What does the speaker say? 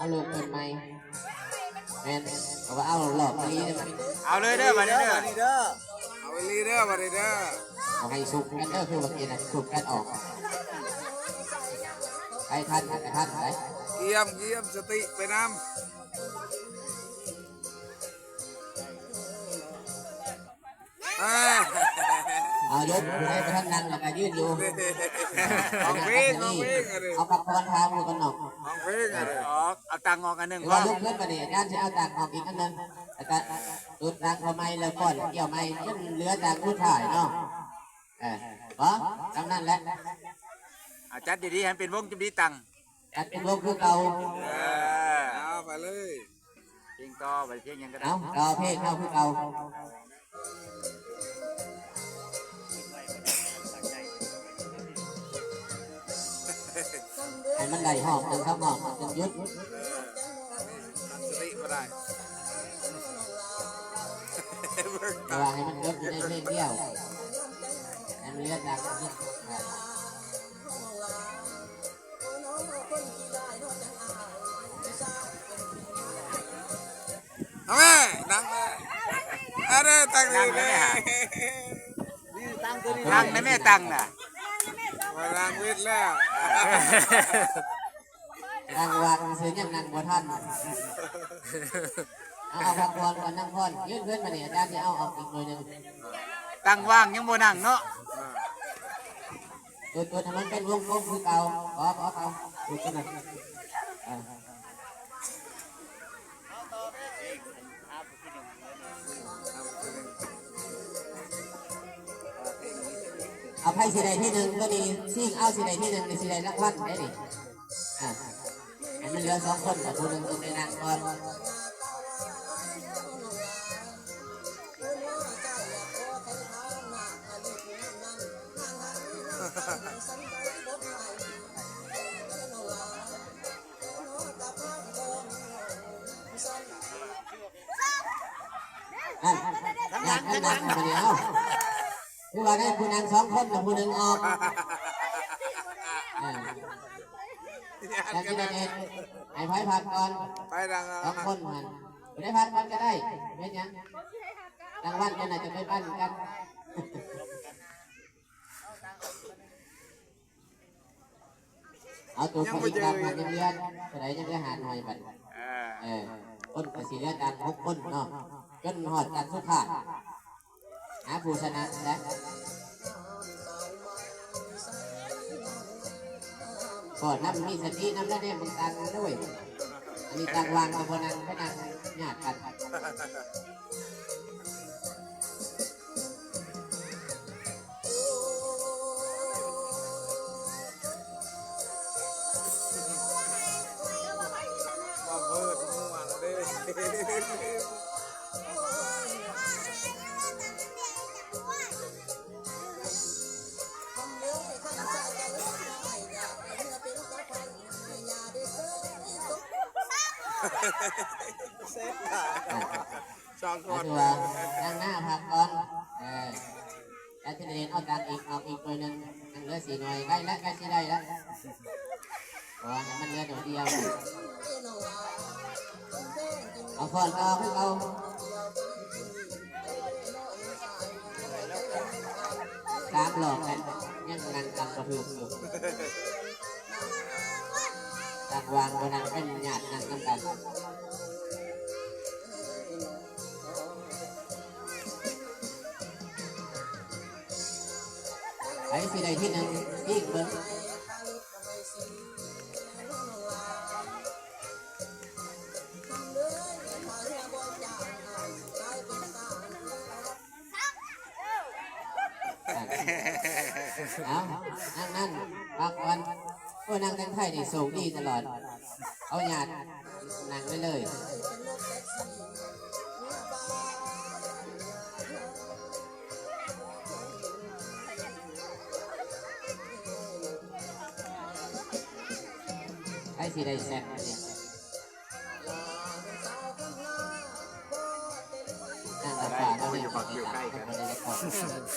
ເອົາເລີ່ມຕົ້ນໃໝ່ ແມ່ນ ເພາະວ່າເອົາລອບອີ່ຫຼີເດ້ບັດນີ້ ເອົາເລີຍເດີບັດນີ້ເດີ ເອົາອີ່ຫຼີເດີບັດນີ້ເດີ ບໍ່ໃຫ້ຊຸກກັນເດີ ຄືວ່າກີ້ນະຊຸກກັນອອກ ໃຜທັນກໍທັນໄປ ກຽມ ກຽມ ສະຕິໄປນຳ. ອ່າ ເອົາ ຍົກ ຜູ້ໃດບໍ່ທັນນັ່ງແລ້ວກໍຢືນຢູ່ ຮ້ອງເພງ ຮ້ອງເພງ ເອົາພັກຜ່ອນທາງຢູ່ກັນເນາະ ຮ້ອງເພງ ເອີ ອອກ ເອົາຕັ່ງອອກອັນໜຶ່ງ ຫຼືວ່າລຸກຂຶ້ນບາດນີ້ ອາຈານຊິເອົາຕັ່ງອອກອີກອັນໜຶ່ງ ແລ້ວກໍຕຸດຕັ່ງເຂົ້າໃໝ່ ແລ້ວປ້ອນກ້ຽວໃໝ່ ຈົນເຫຼືອຕັ່ງສຸດທ້າຍເນາະ ເອີ ບໍ່ ສ່ຳນັ້ນແຫຼະ ເອົາ ຈັດດີໆ ໃຫ້ເປັນວົງ ຈະມີຕັ່ງ ຈັດເປັນວົງຄືເກົ່າ ເອີ ເອົາ ໄປເລີຍ. ເພງຕໍ່ໄປ ເພງຫຍັງກໍໄດ້ ເອົາ ຕໍ່ເພງເຮົາຄືເກົ່າ ໃຫ້ມັນໄດ້ຮອບໜຶ່ງ ສອງຮອບ ມັນຈຶ່ງຢຸດ ຕັ້ງສະຕິບໍ່ໄດ້ ແຕ່ວ່າໃຫ້ມັນຈົບຢູ່ໃນເພງດຽວ ໃຫ້ມັນເຫຼືອຕາມ ເອົາແມ່ ນັ່ງແມ່ ເອົາເດີ ຕັ້ງດີເດີ ນັ່ງໄດ້ແມ່ ຕັ້ງນະ ວ່ານັ່ງວິດແລ້ວ ນັ່ງວ່າງຊື່ ຍັງນັ່ງບໍ່ທັນ ເອົາ ເອົາພັກຜ່ອນກ່ອນ ນັ່ງຜ່ອນ ຢືນຂຶ້ນມານີ້ ອາຈານຊິເອົາອອກອີກໜ່ວຍໜຶ່ງ ຕັ້ງວ່າງຍັງບໍ່ນັ່ງເນາະ. ຈຸດໆ ໃຫ້ມັນເປັນວົງກົມຄືເກົ່າ ບໍ່ ບໍ່ເອົາ ຈຸດໆ ນັ້ນ ເອີ ເອົາ ໃຜຊິໄດ້ທີໜຶ່ງ ໂຕນີ້ຊິງເອົາ ຊິໄດ້ທີໜຶ່ງນີ້ ຊິໄດ້ລາງວັນເດ້ນີ້ ອ່າ ໃຫ້ມັນເຫຼືອສອງຄົນ ແລ້ວຜູ້ໜຶ່ງຕ້ອງໄດ້ນັ່ງກ່ອນ. ນັ້ນ ນັ່ງ ນັ່ງ ນັ່ງ ເອົາ ຄືວ່າໄດ້ຜູ້ນັ່ງສອງຄົນ ແລ້ວຜູ້ໜຶ່ງອອກ ເອີ ຈັກຊິໄດ້ເຮັດ ໃຫ້ໃຜພັກກ່ອນ ໃຜນັ່ງ ສອງຄົນຫັ້ນ ຜູ້ໃດພັກກ່ອນກໍໄດ້ ເປັນຫຍັງ ລາງວັນກໍໜ້າຈະໄປປັນກັນ. ເອົາ ໂຕ ຍັງບໍ່ເຈີອີກ ຍັງເຫຼືອ ເທົ່າໃດ ຍັງເຫຼືອຫ້າໜ່ວຍບັດ ເອີ ເອີ ຄົນກໍຊິເຫຼືອຕັ້ງຫົກຄົນເນາະ ຈົນຮອດຕັ້ງສຸດທ້າຍ ຫາຜູ້ຊະນະແຫຼະ ກໍນຳມີສະຕິນຳ ແລະ ແນມເບິ່ງຕ່າງກັນເດີ ອັນນີ້ຕັ້ງວ່າງກໍບໍ່ນັ່ງ ໄປນັ່ງຍາດກັນ. ສອງຄົນ ຖືວ່ານັ່ງໜ້າພັກກ່ອນ ເອີ ແລ້ວຊິໄດ້ເອົາຕັງອີກ ອອກອີກໜ່ວຍໜຶ່ງ ຍັງເຫຼືອສີ່ໜ່ວຍ ໃກ້ລະ ໃກ້ຊິໄດ້ລະ ເພາະວ່າມັນເຫຼືອໜ່ວຍດຽວ ເອົາ ຄອນຕໍ່ຄືເກົ່າ ສາມລອບແລ້ວ ຍັງນັ່ງຕັ້ງບໍ່ຖືກຢູ່ ຕັ້ງວ່າງບໍ່ນັ່ງ ເປັນຍາດນັ່ງນຳກັນ. ໃຜຊິໄດ້ທີໜຶ່ງ ອີກເບິ່ງ ເອົາ ນັ່ງນັ້ນ ພັກກ່ອນ ໂອ້ຍ ນັ່ງແຕ່ງໄທນີ້ໂຊກດີຕະຫຼອດ ເອົາຍາດນັ່ງໄປເລີຍ. ໃຜຊິໄດ້ແຊມນີ້